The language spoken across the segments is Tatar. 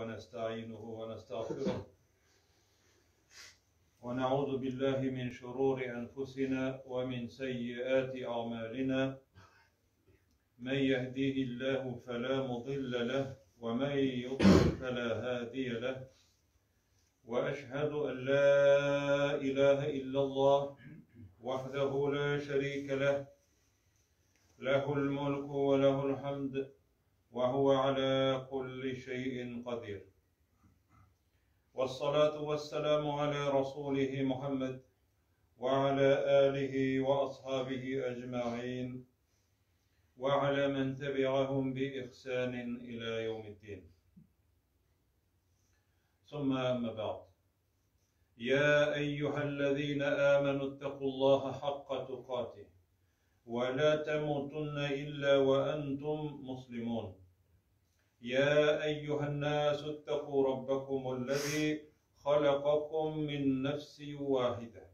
ونستعينه ونستغفره ونعوذ بالله من شرور أنفسنا ومن سيئات أعمالنا من يهديه الله فلا مضل له ومن يضلل فلا هادي له وأشهد أن لا إله إلا الله وحده لا شريك له له الملك وله الحمد وهو على كل شيء قدير والصلاة والسلام على رسوله محمد وعلى آله وأصحابه أجمعين وعلى من تبعهم بإحسان إلى يوم الدين ثم أما بعد يا أيها الذين آمنوا اتقوا الله حق تقاته ولا تموتن إلا وأنتم مسلمون يا أيها الناس اتقوا ربكم الذي خلقكم من نفس واحدة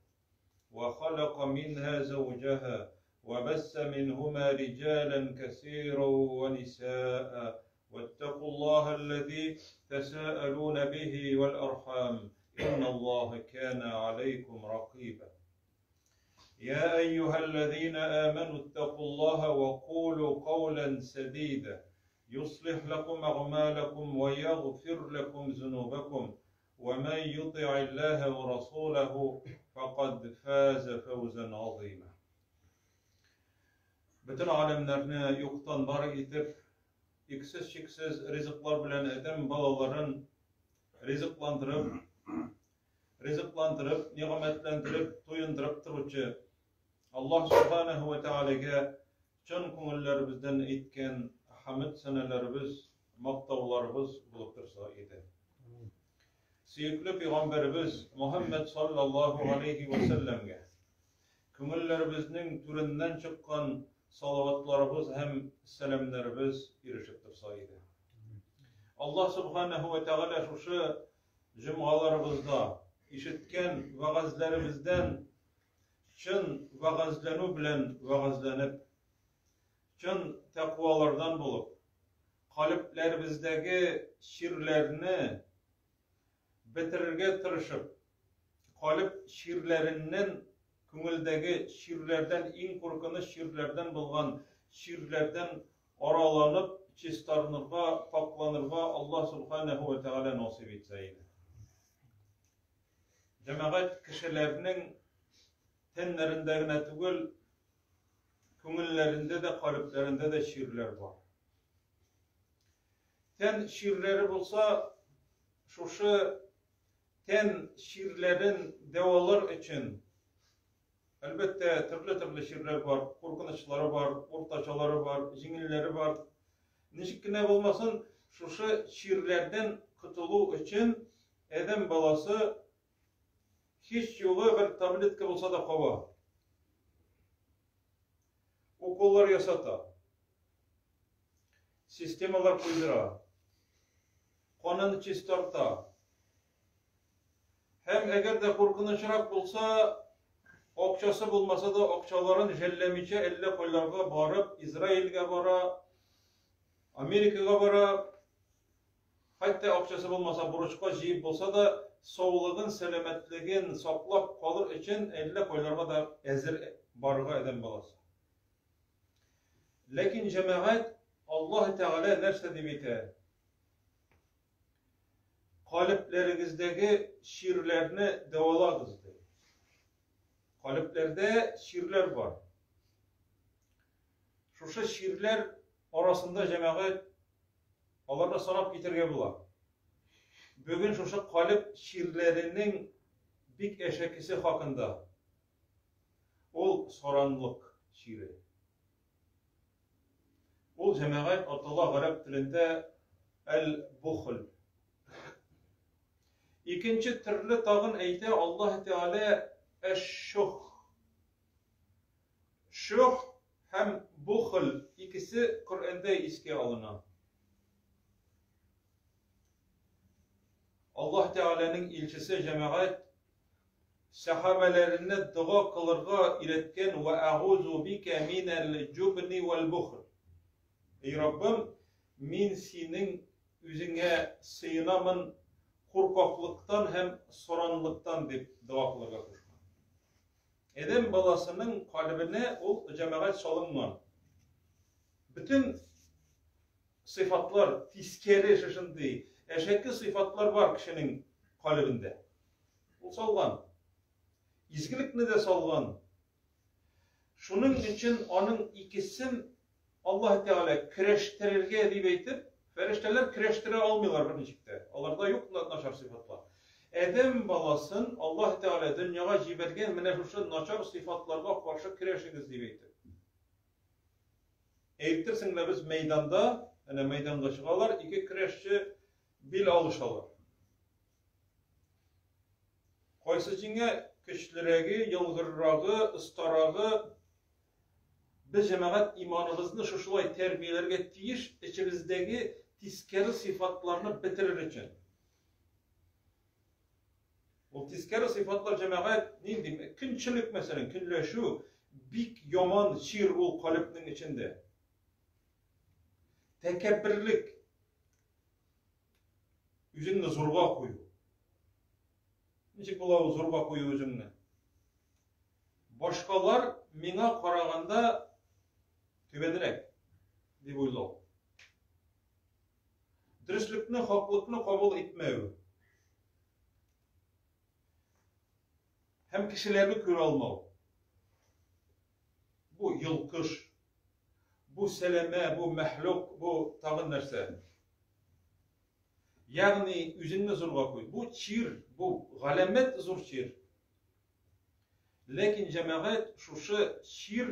وخلق منها زوجها وبس منهما رجالا كثيرا ونساء واتقوا الله الذي تساءلون به والأرحام إن الله كان عليكم رقيبا يا أيها الذين آمنوا اتقوا الله وقولوا قولا سديدا يصلح لكم أعمالكم ويغفر لكم ذنوبكم ومن يطع الله ورسوله فقد فاز فوزا عظيما Бөтен галәмнәрне юктан бар итеп, иксез-чиксез ризыклар белән адәм балаларын ризыкландырып, ризыкландырып, нигъмәтләндереп, туендырып торучы Аллаһ Субханаһу ва Тәгаләгә чын күңелләребездән әйткән хәмд сәнәләребез, мактауларыбыз булып торса иде. Сөекле пәйгамбәребез Мухаммад саллаллаһу алейхи ва сәлләмгә күңелләребезнең түреннән чыккан салаватларыбыз һәм сәламнәребез ирешеп торса иде. Аллаһ Субханаһу ва Тәгалә шушы җомгаларыбызда ишеткән вәгазьләребездән чын вәгазьләнү белән вәгазьләнеп, чын тәкъвалардан булып, калебләребездәге чирләрне бетерергә тырышып, калеб чирләреннән, күңелдәге чирләрдән, иң куркыныч чирләрдән булган чирләрдән араланып, чистарынырга, пакъланырга Аллаһ Субханәһү вә Тәгалә насыйп итсә иде. Җәмәгать кешеләрнең тәннәрендә генә түгел, күңелләрендә дә, калебләрендә дә чирләр бар. Тән чирләре булса, шушы тән чирләрен дәвалар өчен, әлбәттә, төрле-төрле чирләр бар, куркынычлары бар, уртачалары бар, җиңелләре бар. Ничек кенә булмасын, шушы чирләрдән котылу өчен адәм баласы һич югы бер таблетка булса да каба. Уколлар ясата. Системалар куйдыра. Канын чистарта. Һәм әгәр дә куркынычрак булса, акчасы булмаса да, акчаларын жәлләмичә әллә кайларга барып, Израильгә бара, Америкага бара, хәтта акчасы булмаса, бурычка җыеп булса да, саулыгын, сәламәтлеген саклап калыр өчен әллә кайларга да әзер барырга адәм баласы. Ләкин җәмәгать Аллаһ Тәгалә нәрсә дип әйтә? Калебләрегездәге чирләрне дәвалагыз, ди. Калебләрдә чирләр бар. Шушы чирләр арасында җәмәгать аларны санап китәргә була. Бүген шушы калеб чирләренең бик әшәкесе хакында. Ул саранлык чире. Ул җәмәгать атала гарәп телендә әл-бухл. Икенче төрле тагын әйтә Аллаһ Тәгалә әш-шух. Шух һәм бухл икесе Коръәндә искә алына. Аллаһ Тәгаләнең илчесе җәмәгать сәхабәләренә дога кылырга өйрәткән вә әгузу бика минәл җубни вәл бухл. Эй Раббым, мин синең үзеңә сыенамын куркаклыктан һәм соранлыктан дип дога кылырга кушкан. Адәм баласының калебенә ул җәмәгать салынган. Бөтен сыйфатлар тискәре шушындый, әшәке сыйфатлар бар кешенең калебендә. Ул салган. Изгелекне дә салган. Шуның өчен аның икесен Аллаһ Тәгалә көрәштерергә дип әйтеп, фәрештәләр көрәштерә алмыйлар берничек тә. Аларда юк начар сыйфатлар. Адәм баласын Аллаһ Тәгалә дөньяга җибәргән менә шушы начар сыйфатларга каршы көрәшегез дип әйтеп. Әйтерсең лә без мәйданда, әнә мәйданга чыгалар, ике көрәшче бил алышалар. Кайсы җиңә? Көчлерәге, елгыррагы, остарагы. Без, җәмәгать, иманыбызны шушылай тәрбияләргә тиеш, эчебездәге тискәре сыйфатларны бетерер өчен. Ул тискәре сыйфатлар, җәмәгать, нинди? Көнчелек, мәсәлән, көнләшү бик яман чир ул калебнең эчендә. Тәкәбберлек, Үзеңне зурга кую. Ничек була ул зурга кую үзеңне? Башкалар миңа караганда түбәнрәк дип уйлау. Дөреслекне, хаклыкны кабул итмәү. Һәм кешеләрне күрә алмау. Бу йолкыш, бу сәләмә, бу мәхлук, бу тагын нәрсә. Ягъни үзеңне зурга куй. Бу чир, бу галәмәт зур чир. Ләкин җәмәгать шушы чир,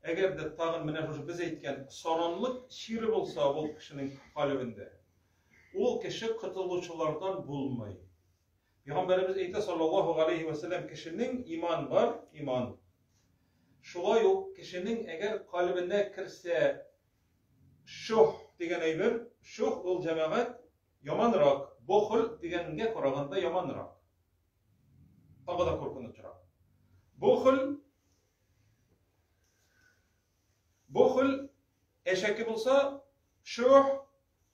әгәр дә тагын менә шушы без әйткән саранлык чире булса ул кешенең калебендә, ул кеше котылучылардан булмый. Пәйгамбәребез әйтә саллаллаһу галәйһи вә сәлләм, кешенең иман бар, иман. Шулай ук кешенең әгәр калебенә керсә шух дигән әйбер, шух ул җәмәгать яманрак, бохл дигәнгә караганда яманрак. Тагы да куркынычрак. Бохл Бохл әшәке булса, шух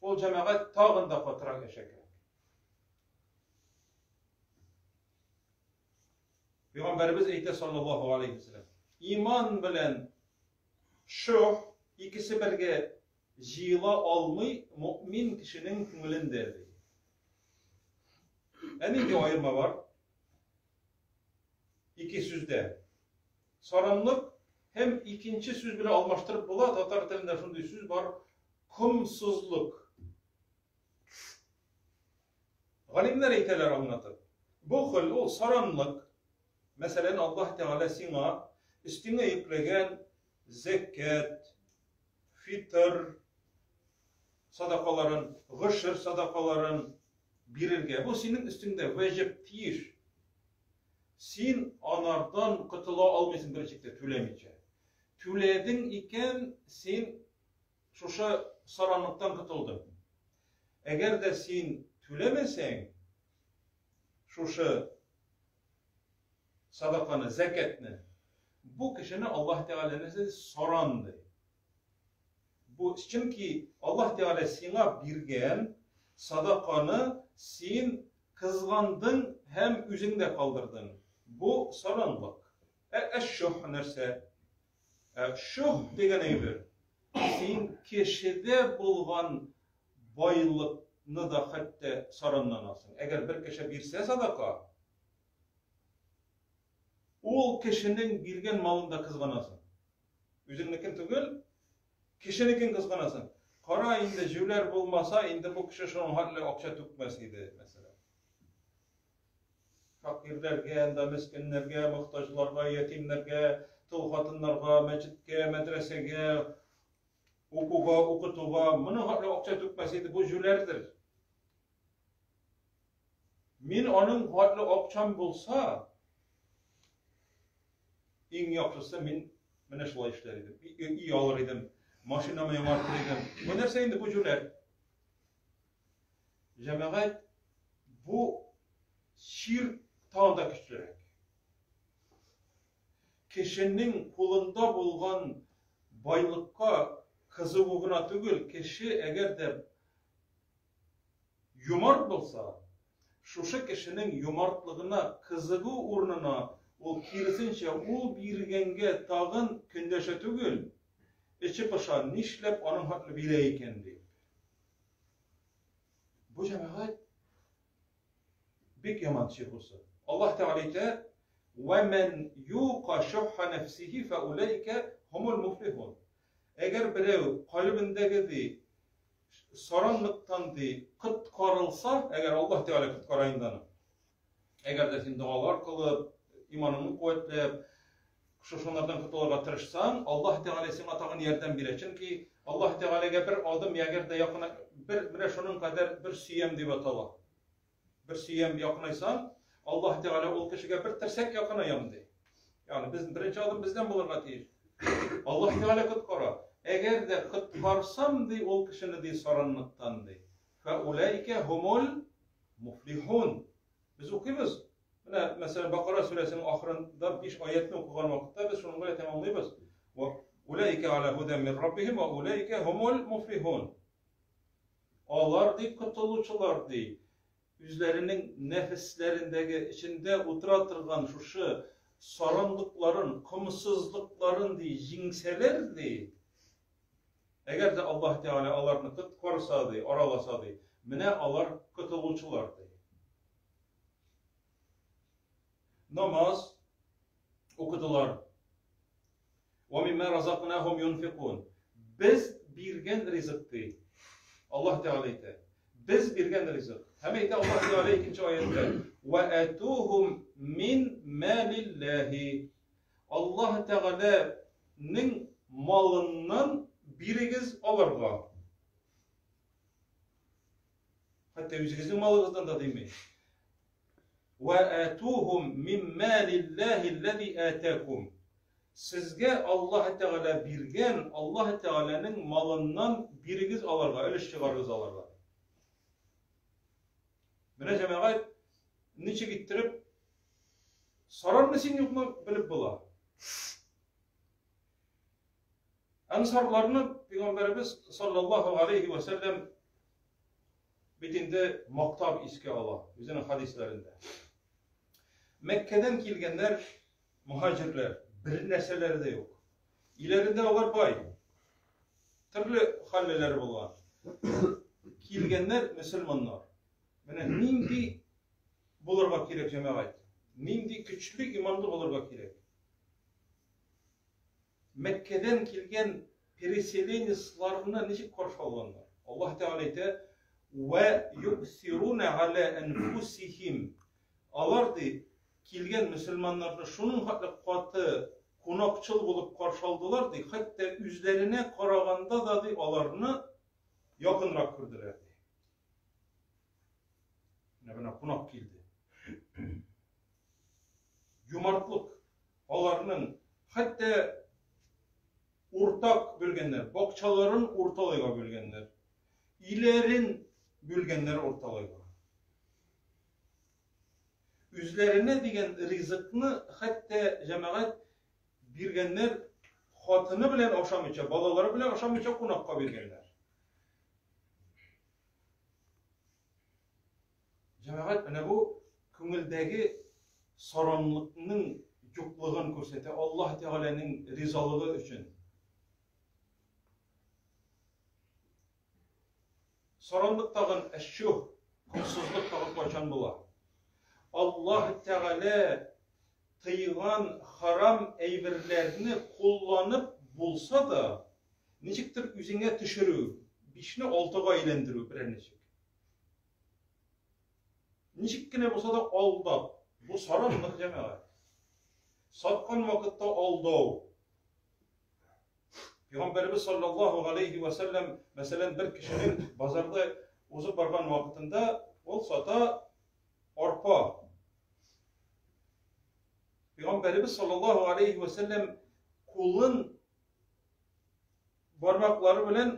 ул җәмәгать тагын да катырак әшәке. Пәйгамбәребез әйтә саллаллаһу алейхи вәсәлләм, иман белән шух икесе бергә җыела алмый мөмин кешенең күңелендә ди. Ә нинди аерма бар? Ике сүздә. Саранлык һәм икенче сүз белән алмаштырып була, татар телендә шундый сүз бар, комсызлык. Галимнәр әйтәләр аңлатып. Бухл ул саранлык. Мәсәлән, Аллаһ Тәгалә сиңа өстеңә йөкләгән зәкят, фитр садакаларын, гошер садакаларын бирергә. Бу синең өстеңдә вәҗиб, тиеш. Син анардан котыла алмыйсың берничек тә түләмичә. Түләдең икән, син Шушы саранлыктан котылдым. Әгәр дә син түләмәсәң, шушы садаканы, зәкәтне, бу кешене Аллаһ Тәгалә нәрсә ди? Саран ди. Бу чөнки Аллаһ Тәгалә сиңа биргән садаканы син кызгандың һәм үзеңдә калдырдың. Бу саранлык. Ә әш-шух нәрсә? Ә шух дигән әйбер син кешедә булган байлыкны да хәтта саранланасың. Әгәр бер кеше бирсә садака, ул кешенең биргән малын да кызганасың. Үзеңнекен түгел, кешенекен кызганасың. Кара инде җүләр булмаса, инде бу кеше шуның хәтле акча түкмәс иде, мәсәлән. Фәкыйрьләргә, анда мескеннәргә, мохтаҗларга, ятимнәргә, тол хатыннарга, мәчеткә, мәдрәсәгә, укуга, укытуга моның хәтле акча түкмәс иде, бу җүләрдер. Мин аның хәтле акчам булса, иң яхшысы мин менә шулай эшләр идем. Өй алыр идем, машинамы яңартыр идем. Бу нәрсә инде бу җүләр? Җәмәгать, бу чир тагын да көчлерәк. Кешенең кулында булган байлыкка кызыгу гына түгел, кеше әгәр дә Юмарт булса, шушы кешенең юмартлыгына кызыгу урынына ул киресенчә ул биргәнгә тагын көндәшә түгел, эче поша, нишләп аның хәтле бирә икән дип. Бу җәмәгать бик яман чир бусы. Аллаһ Тәгалә әйтә: "Ва ман юка шухха нафсихи фаулайка хумул муфлихун". Әгәр берәү калебендәге ди саранлыктан ди коткарылса, әгәр Аллаһ Тәгалә коткара инде аны. Әгәр дә син догалар кылып, иманыңны куәтләп, шушылардан котылырга тырышсаң, Аллаһ Тәгалә сиңа тагын ярдәм бирә. Чөнки Аллаһ Тәгаләгә бер адым, әгәр дә якын бер менә шуның кадәр бер сөям дип атала. Бер сөям якынайсаң, Аллаһ Тәгалә ул кешегә бер терсәк якынаям ди. Ягъни без беренче адым бездән булырга тиеш. Аллаһ Тәгалә коткара. Әгәр дә коткарсам ди ул кешене ди саранлыктан ди. Фә улайка хумул муфлихун. Без укыйбыз. Менә, мәсәлән, Бакара сүрәсенең ахырында 5 аятны укыган вакытта без шуның белән тәмамлыйбыз. Ва улайка аля һудан мин раббихим ва улайка хумул муфлихун. Алар ди котылучылар ди. Үзләренең нәфесләрендәге эчендә утыра торган шушы саранлыкларын, комсызлыкларын ди җиңсәләр ди. Әгәр дә Аллаһ Тәгалә аларны коткарса ди, араласа ди, менә алар котылучылар ди. Намаз укыдылар. Ва мимма разакнахум юнфикун. Без биргән ризык ди. Аллаһ Тәгалә әйтә. Без биргән ризык. Һәм әйтә Аллаһ Тәгалә икенче аятта: "Ва атухум мин малиллаһи". Аллаһ Тәгаләнең малыннан бирегез аларга. Хәтта үзегезнең малыгыздан да дими. Ва атухум мин малиллаһи аллази атакум. Сезгә Аллаһ Тәгалә биргән, Аллаһ Тәгаләнең малыннан бирегез аларга, өлеш чыгарыгыз аларга. Менә җәмәгать ничек иттереп саранмы син юкмы белеп була. Ансарларны пәйгамбәребез саллаллаһу алейхи ва сәлләм бит инде мактап искә ала үзенең хадисләрендә. Мәккәдән килгәннәр мухаҗирләр, бер нәрсәләре дә юк. Иләрендә алар бай. Төрле хәлләре булган. Килгәннәр мөселманнар. Менә нинди булырга кирәк җәмәгать? Нинди көчле иманлы булырга кирәк? Мәккәдән килгән переселенецларны ничек каршы алганнар? Аллаһ Тәгалә әйтә: "Ва юсируна аля анфусихим". Алар ди, килгән мөселманнарны шуның хәтле каты кунакчыл булып каршы алдылар ди, хәтта үзләренә караганда да ди аларны якынрак күрделәр ди. Менә менә кунак килде. Юмартлык аларның хәтта уртак бүлгәннәр, бакчаларын урталайга бүлгәннәр, иләрен бүлгәннәр урталайга. Үзләренә дигән ризыкны хәтта җәмәгать биргәннәр, хатыны белән ашамыйча, балалары белән ашамыйча кунакка биргәннәр. Җәмәгать, менә бу күңелдәге саранлыкның юклыгын күрсәтә Аллаһ Тәгаләнең ризалыгы өчен. Саранлык тагын әшшух, комсызлык тагын кайчан була? Аллаһ Тәгалә тыйган харам әйберләрне кулланып булса да, ничектер үзеңә төшерү, бишне алтыга әйләндерү берәр ничек. Ничек кенә булса да алдап. Бу саранлык җәмәгать. Саткан вакытта алдау. Пәйгамбәребез саллаллаһу алейхи ва саллям, мәсәлән, бер кешенең базарда узып барган вакытында ул сата арпа. Пәйгамбәребез саллаллаһу алейхи ва саллям кулын бармаклары белән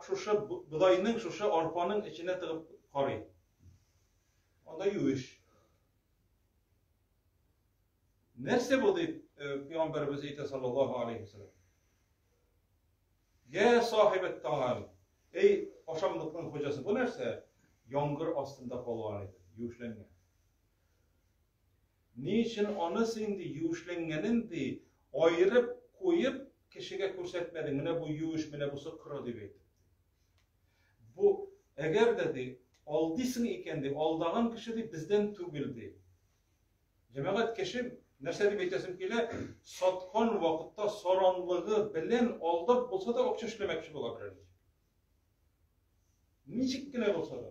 шушы бодайның, шушы арпаның эченә тыгып карый. Анда юеш. Нәрсә бу дип пәйгамбәребез әйтә саллаллаһу алейхи вәсәлләм. Я сахиб таам. Эй, ашамлыкның хуҗасы, бу нәрсә? Яңгыр астында калган иде, юешләнгән. Ни өчен аны син ди юешләнгәнен ди аерып куеп кешегә күрсәтмәдең? Менә бу юеш, менә бусы коры дип әйтеп. Бу әгәр дә ди алдыйсың икән ди, алдаган кеше ди бездән түгел ди. Җәмәгать кеше нәрсә дип әйтәсем килә, саткан вакытта саранлыгы белән алдап булса да акча эшләмәкче була берәр. Ничек кенә булса да.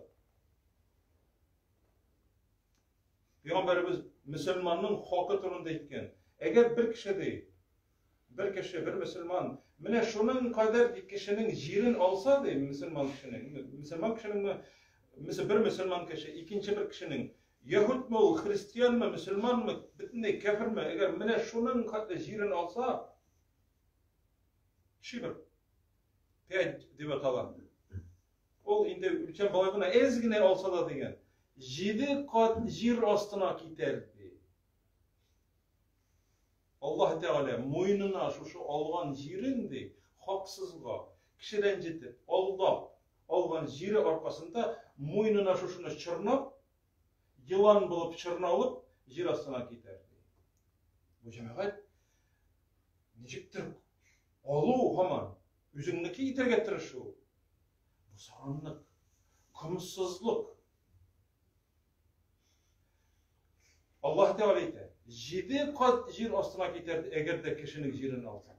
Пәйгамбәребез мөселманның хакы турында әйткән. Әгәр бер кеше ди, бер кеше, бер мөселман, менә шуның кадәр ди кешенең җирен алса ди, мөселман кешенең, мөселман кешенеңме, бер мөселман кеше, икенче бер кешенең, яһүдме ул, христианмы, мөселманмы, бөтенләй кәфирме, әгәр менә шуның хәтле җирен алса, шибр, пять дип атала. Ул инде үлчәм болай гына әз генә алса да дигән. Җиде кат җир астына китәр ди. Аллаһ Тәгалә муенына шушы алган җирен ди, хаксызга, кеше рәнҗетеп, алдап алган җире аркасында муенына шушыны чорнап, елан булып чорналып, җир астына китәр ди. Бу җәмәгать ничектер алу һаман үзеңнеке итәргә тырышу. Бу саранлык, комсызлык. Аллаһ Тәгалә әйтә, җиде кат җир астына китәр, әгәр дә кешенең җирен алсаң.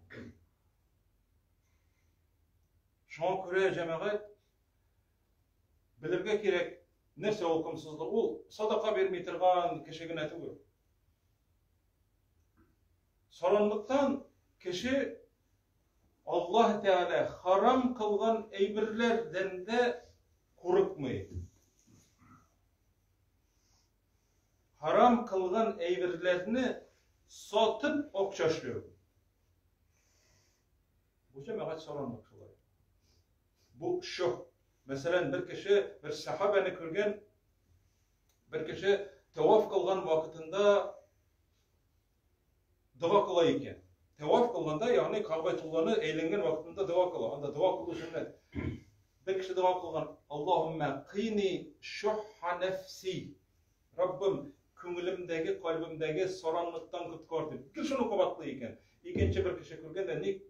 Шуңа күрә җәмәгать белергә кирәк, нәрсә ул комсызлык? Ул садака бирми торган кеше генә түгел. Саранлыктан кеше Аллаһ Тәгалә харам кылган әйберләрдән дә курыкмый. Харам кылган әйберләрне сатып акча эшләү. Бу җәмәгать саранлык шулай. Бу шөһ. Мәсәлән, бер кеше, бер сахабәне күргән, бер кеше таваф кылган вакытында дога кыла икән. Тәваф кылганда, ягъни Кәгъбәтулланы әйләнгән вакытында дога кыла. Анда дога кылу сөннәт. Бер кеше дога кылган, Аллаһумма кыйни шухха нәфси. Раббым, күңелемдәге, кальбемдәге саранлыктан коткар дип. Гел шуны кабатлый икән. Икенче бер кеше күргән дә, ник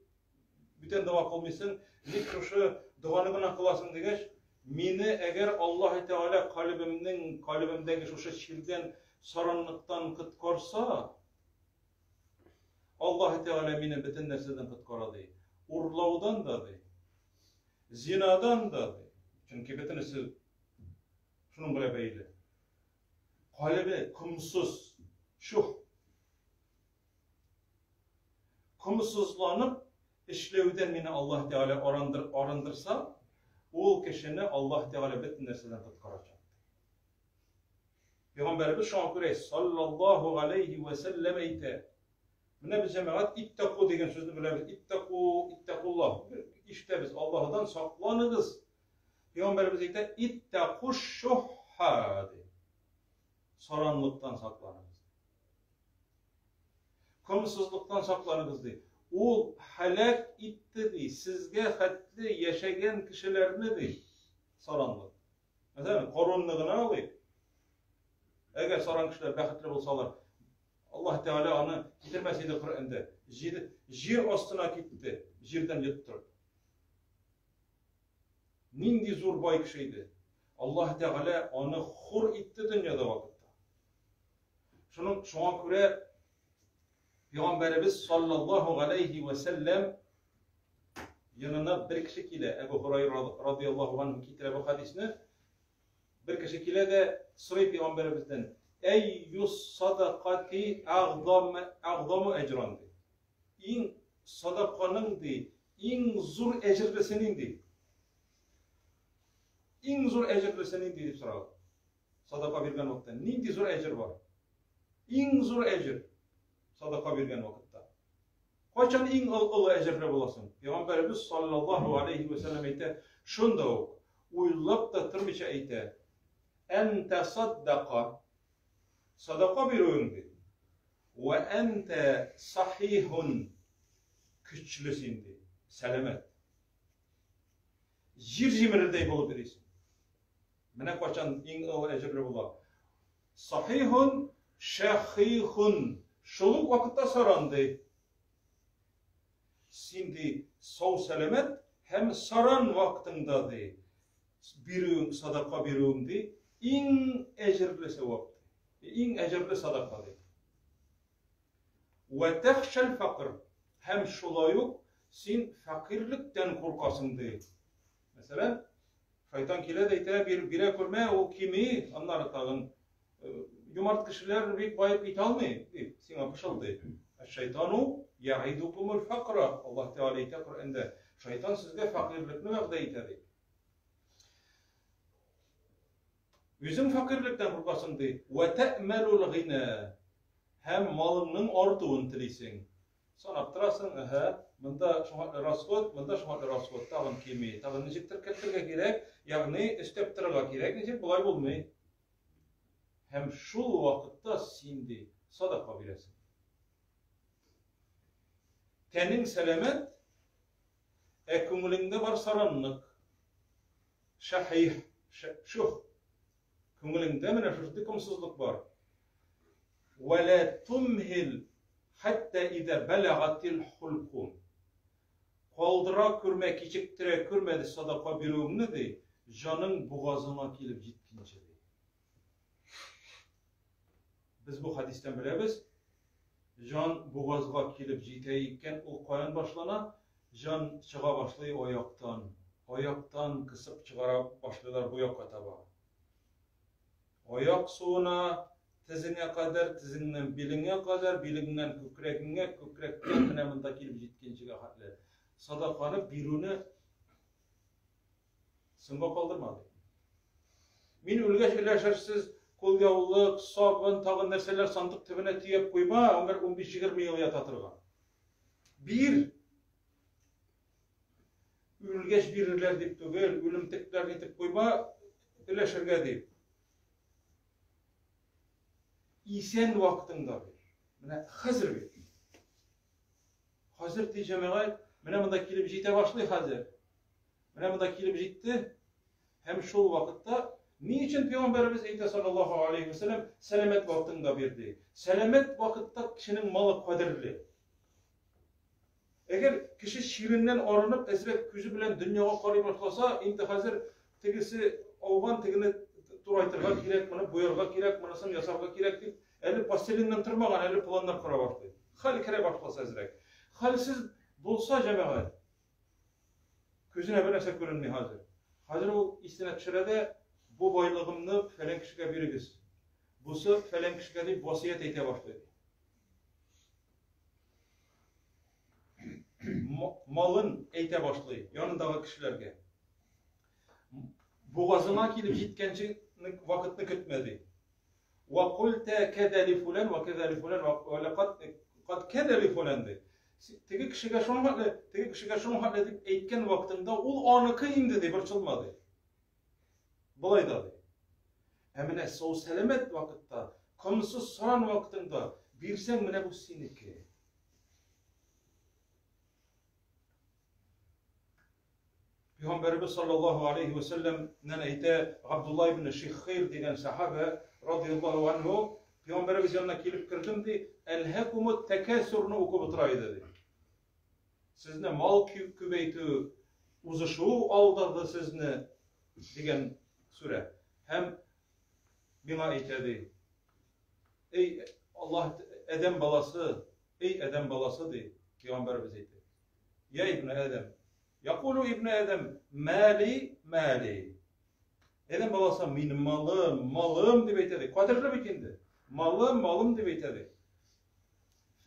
бүтән дога кылмыйсың, ник шушы доганы гына кыласың дигәч, мине әгәр Аллаһ Тәгалә кальбемнең, кальбемдәге шушы чирдән, саранлыктан коткарса, Аллаһ Тәгалә мине бөтен нәрсәдән коткара ди. Урлаудан да ди. Зинадан да ди. Чөнки бөтенесе шуның белән бәйле. Калебе комсыз, шух. Комсызланып эшләүдән мине Аллаһ Тәгалә арындыр, арындырса, ул кешене Аллаһ Тәгалә бөтен нәрсәдән коткарачак. Пәйгамбәребез шуңа күрә саллаллаһу алейхи ва сәлләм әйтә. Менә без җәмәгать иттаку дигән сүзне беләбез. Иттаку, иттакуллаһ. Ишетәбез, Аллаһудан сакланыгыз. Пәйгамбәребез әйтә, иттаку шухха ди. Саранлыктан сакланыгыз. Комсызлыктан сакланыгыз ди. Ул һәлак итте ди, сезгә хәтле яшәгән кешеләрне ди. Саранлык. Мәсәлән, Корунны гына алыйк. Әгәр саран кешеләр бәхетле булсалар, Аллаһ Тәгалә аны китермәс иде Коръәндә. Җир, җир астына китте, җирдән йоттырып. Нинди зур бай кеше иде. Аллаһ Тәгалә аны хур итте дөньяда вакытта. Шуның шуңа күрә Пәйгамбәребез саллаллаһу галәйһи вә сәлләм янына бер кеше килә. Әбу Һурайра радияллаһу анһу китерә бу хәдисне. Бер кеше килә дә сорый пәйгамбәребездән: "Әйюс садакати әгъзам әгъзаму әҗран?" ди. Иң садаканың ди, иң зур әҗерлесе нинди? Иң зур әҗерлесе нинди дип сорады. Садака биргән вакытта нинди зур әҗер бар? Иң зур әҗер садака биргән вакытта. Кайчан иң олы әҗерле буласың? Пәйгамбәребез саллаллаһу алейхи ва сәлләм әйтә, шунда ук уйлап та тормыйча әйтә: "Ән тасаддака" Садака бирүең ди. Ва әнтә сахихун көчле син ди, сәламәт. Җир җимерердәй булып йөрисең. Менә кайчан иң олы әҗерле була. Сахихун шахихун. Шул ук вакытта саран ди. Син ди сау сәламәт һәм саран вакытыңда ди. Бирүең, садака бирүең ди, иң әҗерле савап. Иң әҗерле садака ди. Вә тәхшәл факр. Һәм шулай ук син фәкыйрьлектән куркасың ди. Мәсәлән, шайтан килә дә әйтә, бир, бирә күрмә, ул кими, аннары тагын э, юмарт кешеләр бик баеп китә алмый, дип сиңа пышылдый. Ә шайтану яидукумул факра, Аллаһ Тәгалә әйтә Коръәндә, шайтан сезгә фәкыйрьлекне вәгъдә итә ди. Үзең фәкыйрьлектән куркасың ди. Вә тәэмәлул гина. Һәм малыңның артуын телисең. Санап торасың, әһә, монда шуңа расход, монда шуңа расход, тагын кими, тагын ничектер кертергә кирәк, ягъни өстәп торырга кирәк, ничек болай булмый. Һәм шул вакытта син ди садака бирәсең. Тәнең сәламәт, ә күңелеңдә бар саранлык. Шахих, шух. Күңелеңдә менә шушы комсызлык бар. Вәлә тумһил хәтта идә бәләгатил хулкум. Калдыра күрмә, кичектерә күрмә ди садака бирүеңне ди, җаның бугазыңа килеп җиткәнче ди. Без бу хәдистән беләбез, җан бугазга килеп җитә икән, ул каян башлана? Җан чыга башлый аяктан. Аяктан кысып чыгара башлыйлар бу якка таба. Аяк суына, тезеңә кадәр, тезеңнән билеңә кадәр, билеңнән күкрәгеңә, күкрәктән менә монда килеп җиткәнчегә хәтле. Садаканы бирүне соңга калдырма ди. Мин үлгәч өләшерсез, кулъяулык, сабын, тагын нәрсәләр сандык төбенә төяп куйма, аңар 15-20 ел ята торган. Бир! Үлгәч бирерләр дип түгел, үлемтекләр итеп куйма, өләшергә дип. Исән вакытыңда бир. Менә хәзер бир. Хәзер ди җәмәгать, менә монда килеп җитә башлый хәзер. Менә монда килеп җитте. Һәм шул вакытта ни өчен пәйгамбәребез әйтә саллаллаһу алейхи ва сәлләм, сәламәт вакытыңда бир ди. Сәламәт вакытта кешенең малы кадерле. Әгәр кеше чиреннән арынып, әзрәк күзе белән дөньяга карый башласа, инде хәзер тегесе ауган, тегене турайтырга кирәк, моны буярга кирәк, монысын ясарга кирәк дип, әле постеленнән тормаган, әле планнар кора башлый. Хәл керә башласа әзрәк. Хәлсез булса, җәмәгать, күзенә бер нәрсә күренми хәзер. Хәзер ул исенә төшерә дә, бу байлыгымны фәлән кешегә бирегез. Бусы фәлән кешегә дип васыять әйтә башлый. Малын әйтә башлый янындагы кешеләргә. Бугазына килеп җиткәнче вакытны көтмә ди. Ва культа кәдә ли фулан ва кәдә ли фулан ва лакад кад кәдә ли фулан ди. Теге кешегә шуның хәтле, теге кешегә шуның хәтле дип әйткән вакытында ул аныкы инде ди, борчылма ди. Болай да ди. Ә менә сау сәламәт вакытта, комсыз саран вакытыңда бирсәң, менә бу синеке. Пәйгамбәребез саллаллаһу алейхи ва сәлләмнән әйтә Габдулла ибн Шиххир дигән сахаба радияллаһу анһу, Пәйгамбәребез янына килеп кердем ди, Әлһәкумут тәкәсүрне укып утыра иде ди. Сезне мал күбәйтү, узышу алдады сезне дигән сүрә. Һәм миңа әйтә ди, Эй Аллаһ адәм баласы, эй адәм баласы ди, пәйгамбәребез әйтә. Я ибн Адәм. Якулу ибн Адәм, мали, мали. Адәм баласы минем малым, малым дип әйтә ди. Кадерле бит инде. Малым, малым дип әйтә ди.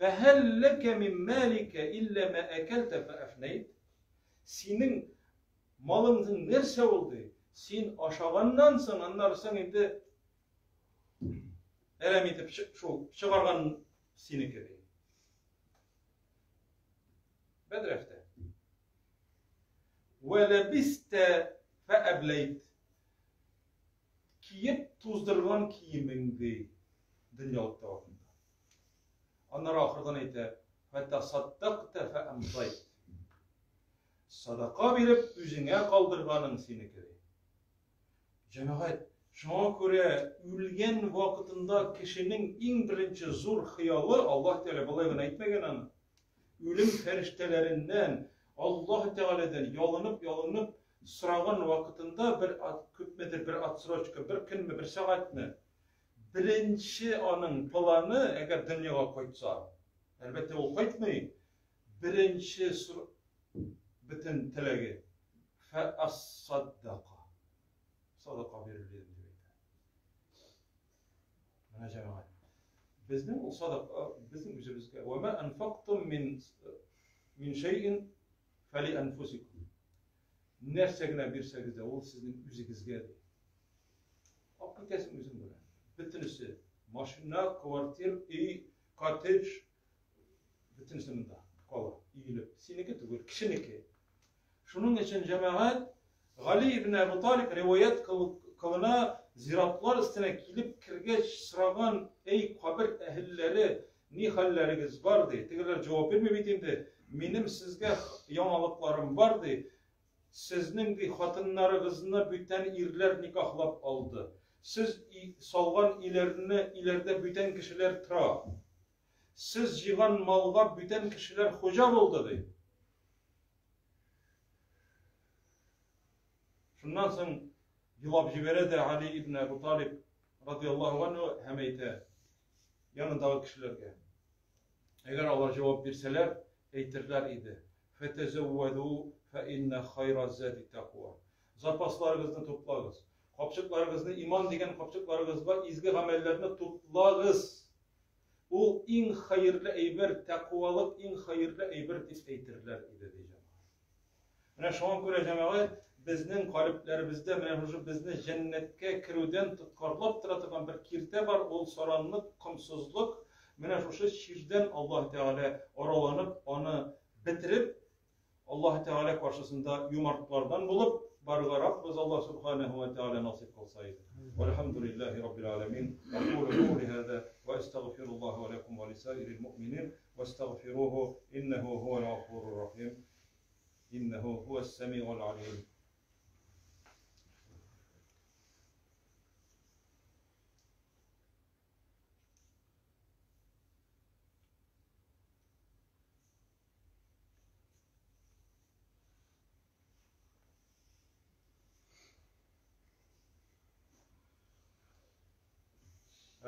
Фәһәл ләкә мин малика илля ма әкәлтә фәәфнәйт. Синең малыңның нәрсә ул ди? Син ашаганнан соң, аннары соң инде әрәм итеп шул чыгарган синеке ди. Бәдрәфтә. Вә ләбистә фәәбләйт. Киеп туздырган киемең ди дөньялыкта вакытында. Аннары ахырдан әйтә, фәтасаддакта фәәмдайт. Садака биреп үзеңә калдырганың синеке ди. Җәмәгать, шуңа күрә үлгән вакытында кешенең иң беренче зур хыялы, Аллаһ Тәгалә болай гына әйтмәгән аны. Үлем фәрештәләреннән, Аллаһ Тәгаләдән ялынып-ялынып сораган вакытында бер күпмедер бер отсрочка, бер көнме, бер сәгатьме, беренче аның планы, әгәр дөньяга кайтса, әлбәттә ул кайтмый, беренче бөтен теләге фәассаддака. Садака бирер идем дип әйтә. Менә җәмәгать. Безнең ул садака, безнең үзебезгә. Ва ма анфактум мин мин шәйин фали анфусикум. Нәрсә генә бирсәгез дә, ул сезнең үзегезгә ди. Алып китәсең үзең белән. Бөтенесе. Машина, квартир, өй, коттедж, бөтенесе монда кала, өелеп. Синеке түгел, кешенеке. Шуның өчен җәмәгать Гали ибн Әбу Талиб риваять кылына зиратлар өстенә килеп кергәч сораган, әй кабер әһелләре, ни хәлләрегез бар ди. Тегеләр җавап бирми бит инде. Минем сезгә яңалыкларым бар ди. Сезнең ди хатыннарыгызны бүтән ирләр никахлап алды. Сез салган өйләрне өйләрдә бүтән кешеләр тора. Сез җыйган малга бүтән кешеләр хуҗа булды, ди. Шуннан соң елап җибәрә дә Али ибн Әбу Талиб радиаллаһу анһу һәм әйтә янындагы кешеләргә. Әгәр алар җавап бирсәләр, әйтерләр иде. Фәтәзәввәду фә иннә хайра зади тәкъва. Запасларыгызны туплагыз. Капчыкларыгызны иман дигән капчыкларыгызга изге гамәлләрне туплагыз. Ул иң хәерле әйбер, тәкъвалык иң хәерле әйбер дип әйтерләр иде, ди җәмәгать. Менә шуңа күрә җәмәгать безнең калебләребездә менә шушы безне җәннәткә керүдән тоткарлап тора торган бер киртә бар, ул саранлык, комсызлык. Менә шушы чирдән Аллаһ Тәгалә араланып, аны бетереп, Аллаһ Тәгалә каршысында юмартлардан булып барырга Раббыбыз Аллаһ Субханаһу ва Тәгалә насыйп кылса иде. Вальхамдулиллаһи Раббил аламин. Акулу каули һаза ва астагфируллаһа ва лакум ва лисаирил муъминин вастагфируху иннаху хуал гафурур рахим. Иннаху хуас самиул алим.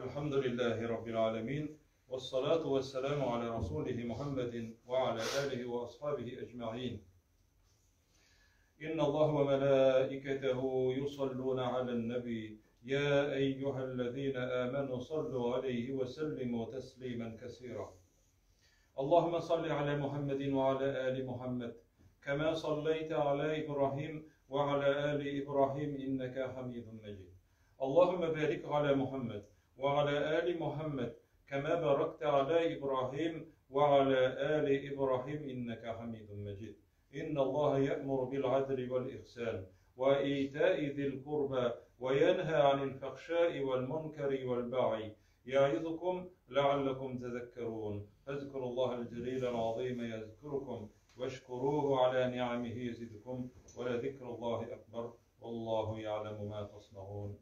الحمد لله رب العالمين والصلاة والسلام على رسوله محمد وعلى آله وأصحابه أجمعين إن الله وملائكته يصلون على النبي يا أيها الذين آمنوا صلوا عليه وسلموا تسليما كثيرا اللهم صل على محمد وعلى آل محمد كما صليت على إبراهيم وعلى آل إبراهيم إنك حميد مجيد اللهم بارك على محمد وعلى آل محمد كما باركت على إبراهيم وعلى آل إبراهيم إنك حميد مجيد إن الله يأمر بالعدل والإحسان وإيتاء ذي القربى وينهى عن الفحشاء والمنكر والبغي يعظكم لعلكم تذكرون فاذكروا الله الجليل العظيم يذكركم واشكروه على نعمه يزدكم ولذكر الله أكبر والله يعلم ما تصنعون.